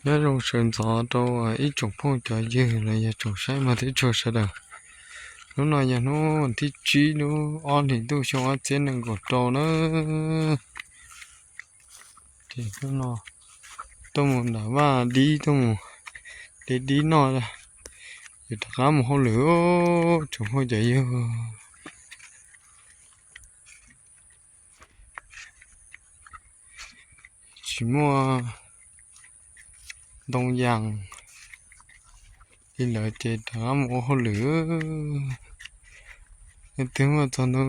Nyob zoo sawv ntxov rau ib tsoom phooj cov ywg los yog tsoom saib mog thiab tshua sawv daws. Hnub no yog hnub thib tsib lub ob hlis ntuj xyoo ob txhiab nees nkaum rau na. Ces hnub no tuaj mus nram vaj dib, tuaj mus de dib noj, ces rov qab mus hauj lwm, tsoom phooj cov ywg. Tsis muaj ntoo yas li lawm ces rov qab mus ua hauj lwm. Leej twg muaj txog ntoo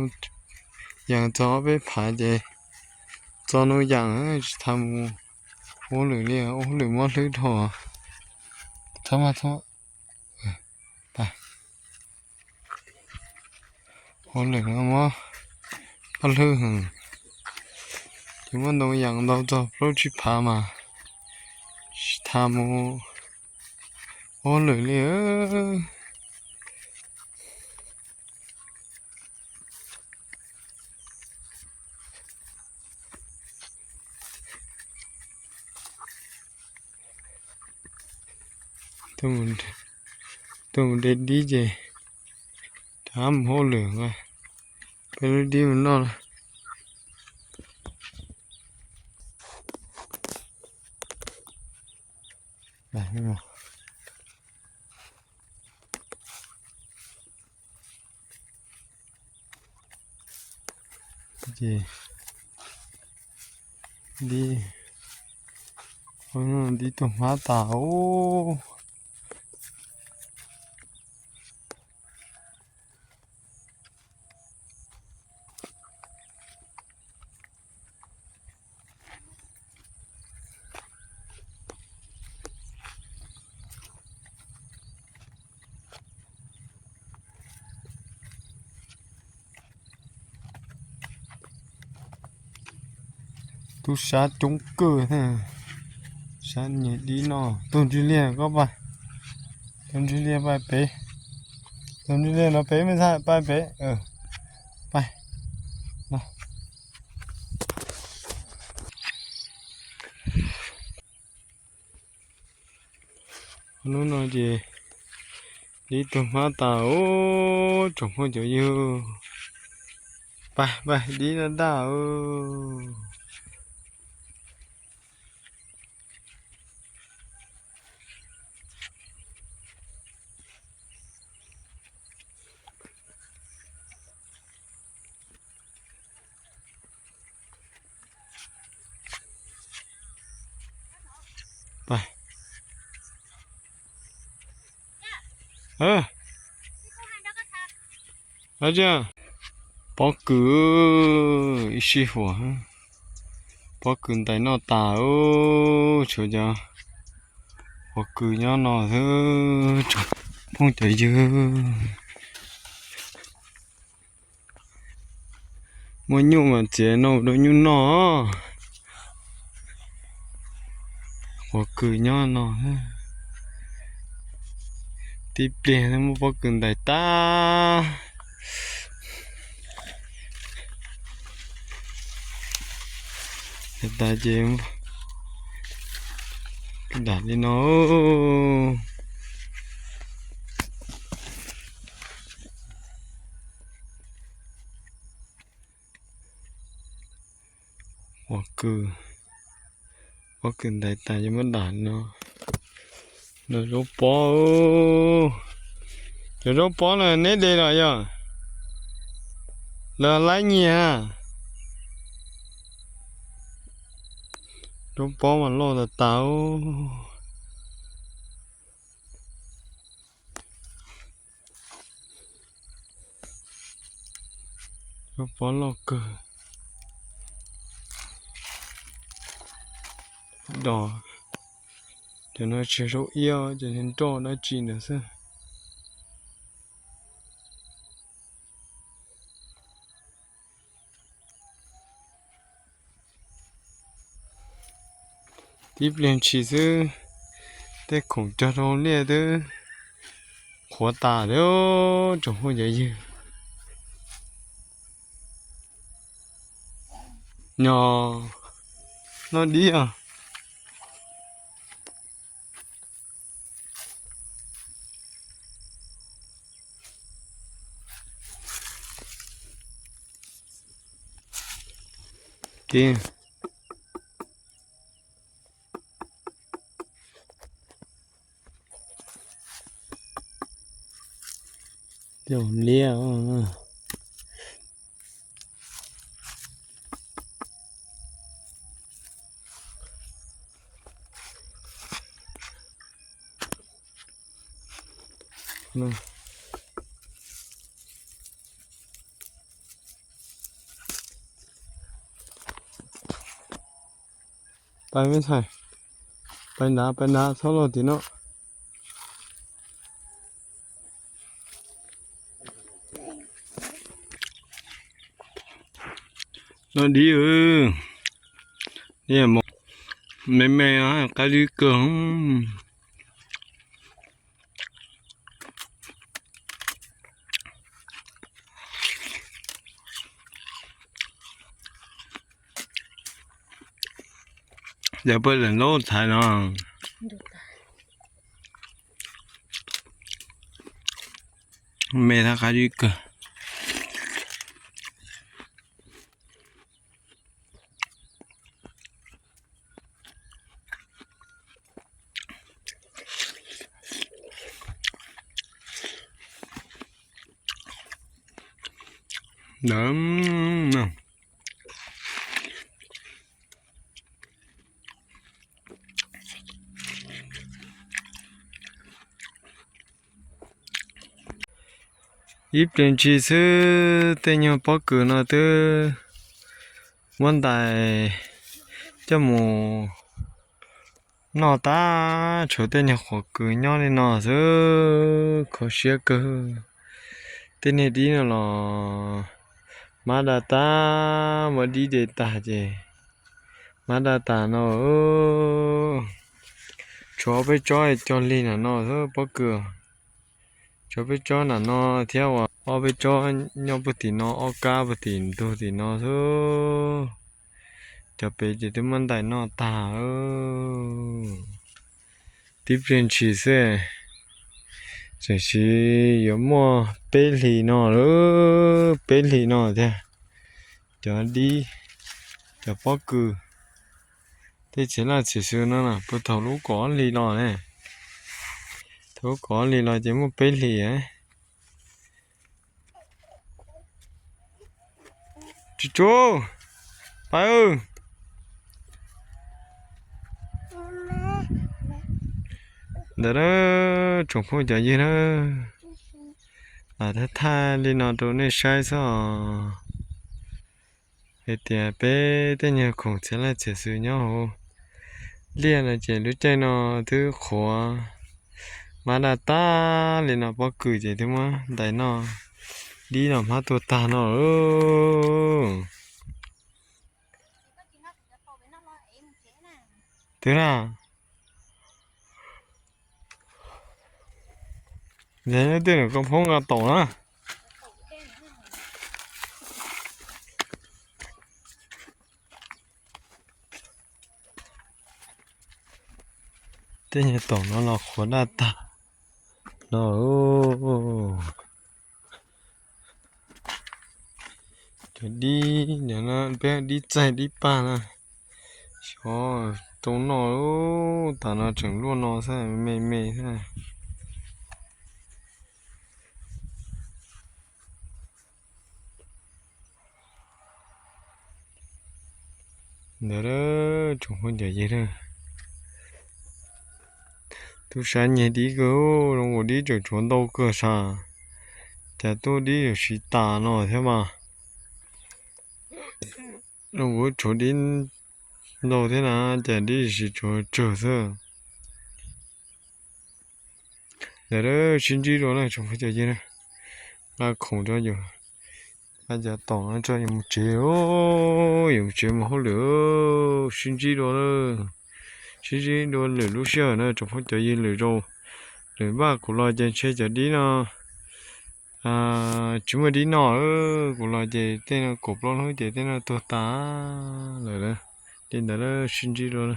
yas txog ob peb phav ces txog ntoo yas tsis tas mus ua hauj lwm li, ua hauj lwm mob hlwb dhau. Thov mas thov. Ua lwm no mob hlwb heev, ces muaj ntoo yas ntau txog plaub tsib phav mas tsis tas mus ua lwm li. Tuaj mus de dib ces rov qab mus hauj lwm, peb lub dib mus noj. Ces dib, dib tuag hmab tas ub. Tub sab coob kawg thiab. Sab nyem dib no. Tus Ntsig Liag koj pab, tus Ntsig Liag pab pem, tus Ntsig Liag no pem me ntxhais pab pem, pab. Hnub no ces dib tuag hmab tas ub tsoom phooj cov ywg. Pab pab dib daj daj. Pob kws ib sij huam, pob kws ntais noj tas, tshuav cov pob kws nyob no xwb tsoom phooj cov ywg. Muaj nyuj mas txiav no rau nyuj noj. Pob kws nyob no, tib pliag muaj pob kws ntais tag. Tas ces dam li no. Pob kws, pob kws ntais tas ces muab dam no. No zaub pob, cov zaub pob no neb de los yog lawv laib nyiag? Zaub pob mas loj tas tas. Zaub pob loj kawg. Dos, cov no tsis zaub iab, cov no nroj dab tsi ntawd xwb. Tib pliag ntshis xwb, tej khoom cog rau liaj twb qhuav tas li tsoom phooj cov ywg. Nyo, noj dib os. Tib caum liab. Pais me ntxhais, pais nrad, pais nrad, txhob los tim no. No dib, me me, qab dib kawg. Yog peb lawm lub thaiv no, me thab qab dib kawg. Ib pliag ntshis xwb tej nyuag pob kws no twb muab ntais coj mus noj tag, tshuav tej nyuag qhuav kws nyob li no xwb, kho siab kawg. Tej niag dib no los mab da tag, muab dib de tag ces mab da tag no. Tshuav peb tsob cog lig nram no xwb pob kws. Tshuav peb tsob nram no thiab uas ob peb tsob nyob puag tim no, ob kab puag tim ntug tim no xwb. Cov pem ces twb muab ntais noj tag. Tib pliag ntshis xwb, tseem siv yuav muaj peb hlis no lawm, peb hlis no thiab. Cov dib, cov pob kws, tej txiv laj txiv xwm no puag thaum lub kaum ob hlis los ne. Thaum lub kaum ob hlis los ces muaj peb hlis. Tsuj tsuj, pab. Ntawd na, tsoom phooj cov ywg na, lam thaij thaij li no rau nej saib xwb os. Hais tias peb tej nyuag khoom txiv laj txiv xwm nyob hauv liaj no ces lub caij no twb qhuav mab daj tag li no, pob kws ces twb muab ntais noj, dib los hmab tuag tag no. Twb na, ntawd tej nyuag koj phob nqa taum na. Tej nyuag taum no los qhuav daj tag no. Cov dib no peb dib txaij dib pag na, xyov tau noj, tas no tseem luaj no xwb, me me xwb. Ntawd tsoom phooj cov ywg na, tub sab nyiag dib kawg, zoo nkaus dib tseem tshuav ntau kawg sas, cas tuaj dib yuav siv tas no thiab mas. Zoo nkaus tshuav dib ntau thiab na, cas dib siv tshuav tsawg xwb. Ntawd sib ntsib dua na tsoom phooj cov ywg na, nqa khoom rau yus, nqa cov taum no tso yus mus tsev, yus mus tsev mus hauj lwm, sib ntsib dua, sib ntsib dua lwm lub sij hawm na tsoom phooj cov ywg. Lwm zaus, lwm vaj kuv los ces ntshe cov dib no tsis muaj dib noj, kuv los ces tej no kaum plaub hnub ces tej no tuag tas lawm. Li ntawd sib ntsib dua.